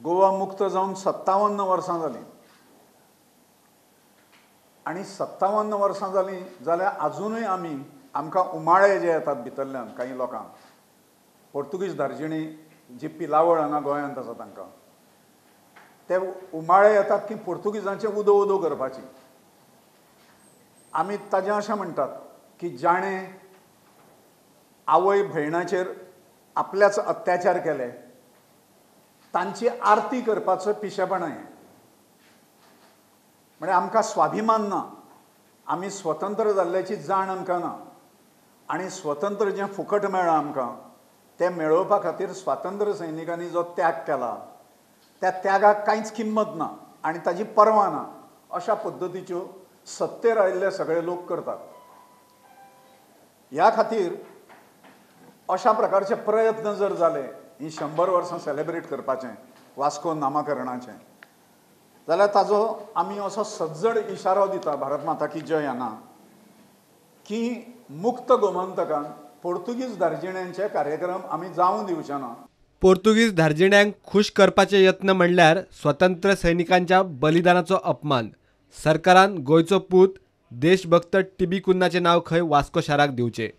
गोवा मुक्त जावन 57 वर्सां जालीं आनी 57 वर्सां जालीं जाल्यार आजुनूय आमी आमकां उमाळे जे येतात भितरल्यान काही लोकांक, पोर्तुगीज धार्जिणी जी पिलावळ हांगा गोंयांत आसा तांकां ते उमाळे येतात की पोर्तुगीजांचे उदो उदो करपाची. आमी ताजें अशें म्हणटात की जाणें आवय भयणाचेर आपल्याच अत्याचार केले तांची आरती करपाचो पिशेपणां हें. म्हणजे आमकां स्वाभिमान ना, आमी स्वतंत्र जाल्ल्याची जाण आमकां ना आनी स्वतंत्र जें फुकट मेळ्ळां आमकां तें मेळोवपा खातीर स्वातंत्र्य सैनिकांनी जो त्याग केला त्या त्यागाक कांयच किंमत ना आनी ताजी पर्वा ना अशा पद्दतीच्यो सत्तेर आयिल्ले सगळे लोक करतात. ह्या खातीर अशा प्रकारचे प्रयत्न जर जाले ही 100 वर्सां सेलेब्रेट करपाचें वास्को नामकरणाचें जाल्यार ताजो आमी असो सज्जड इशारो दिता भारत माता की जय हांगा की मुक्त गोमंतकान पोर्तुगीज धार्जिण्यांचे कार्यक्रम आमी जावं दिवचे ना. पोर्तुगीज धार्जिण्यांक खुश करपाचे यत्न म्हणल्यार स्वतंत्र सैनिकांच्या बलिदानाचो अपमान. सरकारान गोंयचो पूत देशभक्त टीबी कुन्हाचें नांव खंय वास्को शाराक दिवचें.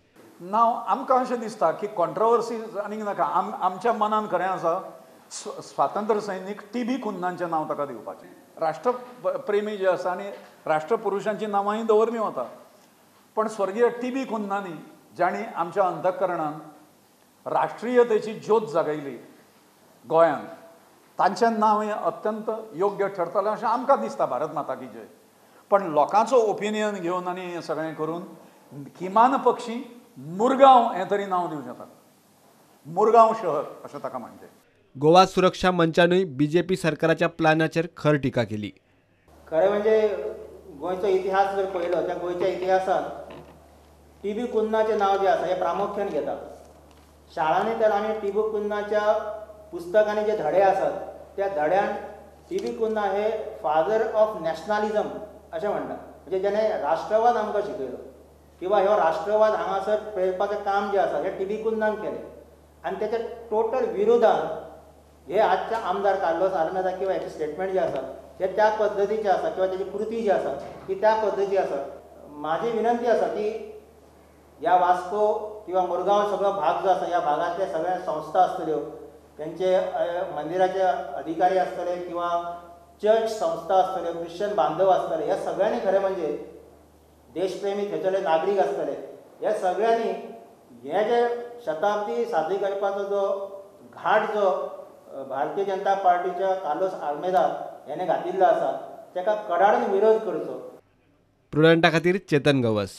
नाव आमकां अशें दिसता की कॉन्ट्रोवर्सी आनीक नाका. आमच्या मनान खरें आसा स्वातंत्र्य सैनीक टीबी कुन्हांचें नांव ताका दिवपाचें. राष्ट्रप्रेमी जे आसा आनी राष्ट्रपुरुशांची नांवांय दवरली वता, पण स्वर्गीय टीबी कुन्हांनी जांणी आमच्या अंतःकरणान राष्ट्रीयतेची ज्योत जागयली गोंयांत तांचें नांव हें अत्यंत योग्य ठरतलें अशें आमकां दिसता भारत माता की जय. पण लोकांचो ओपिनियन घेवन आनी हें सगळें करून किमान पक्षी मुरगांव हें तरी नांव दिवं शकतात, मुरगांव शहर अशें ताका म्हणचें. गोवा सुरक्षा मंचानूय बीजेपी सरकाराच्या प्लानाचेर खर टिका केली. खरें म्हणजे गोंयचो इतिहास जर पळयलो त्या गोंयच्या इतिहासांत टीबी कुन्हाचें नांव जें आसा हें प्रामुख्यान घेता. शाळांनी तर आमी टीबी कुन्हाच्या पुस्तकांनी जे धडे आसात त्या धड्यान टीबी कुन्हा हे फादर ऑफ नॅशनलिझम अशें म्हणटा, म्हणजे जेणे राष्ट्रवाद आमकां शिकयलो किंवा हो राष्ट्रवाद हांगासर प्रेरपाचें काम जें आसा हें टीबी कुन्हान केलें. आनी तेच्या टोटल विरोधान हे आजचे आमदार कार्लोस आल्मेदा किंवा हेचें स्टेटमेंट जें आसा हें त्या पद्दतीचें आसा किंवा तेजी कृती जी आसा ती त्या पद्दती आसा. म्हाजी विनंती आसा की ह्या वास्को किंवा मुरगांव सगळो भाग जो आसा ह्या भागांतले सगळ्या संस्था आसतल्यो, तेंचे मंदिराचे अधिकारी आसतले किंवा चर्च संस्था आसतल्यो, क्रिश्चन बांधव आसतले, ह्या सगळ्यांनी खरें म्हणजे देशप्रेमी थंयसरले नागरीक आसतले, ह्या सगळ्यांनी हे जे शताब्दी साजरी करपाचो जो घाट जो भारतीय जनता पार्टीच्या कार्लोस आल्मेदा हेणे घातिल्लो आसा ताका कडाडून विरोध करचो. प्रुडंटा खातीर चेतन गवस.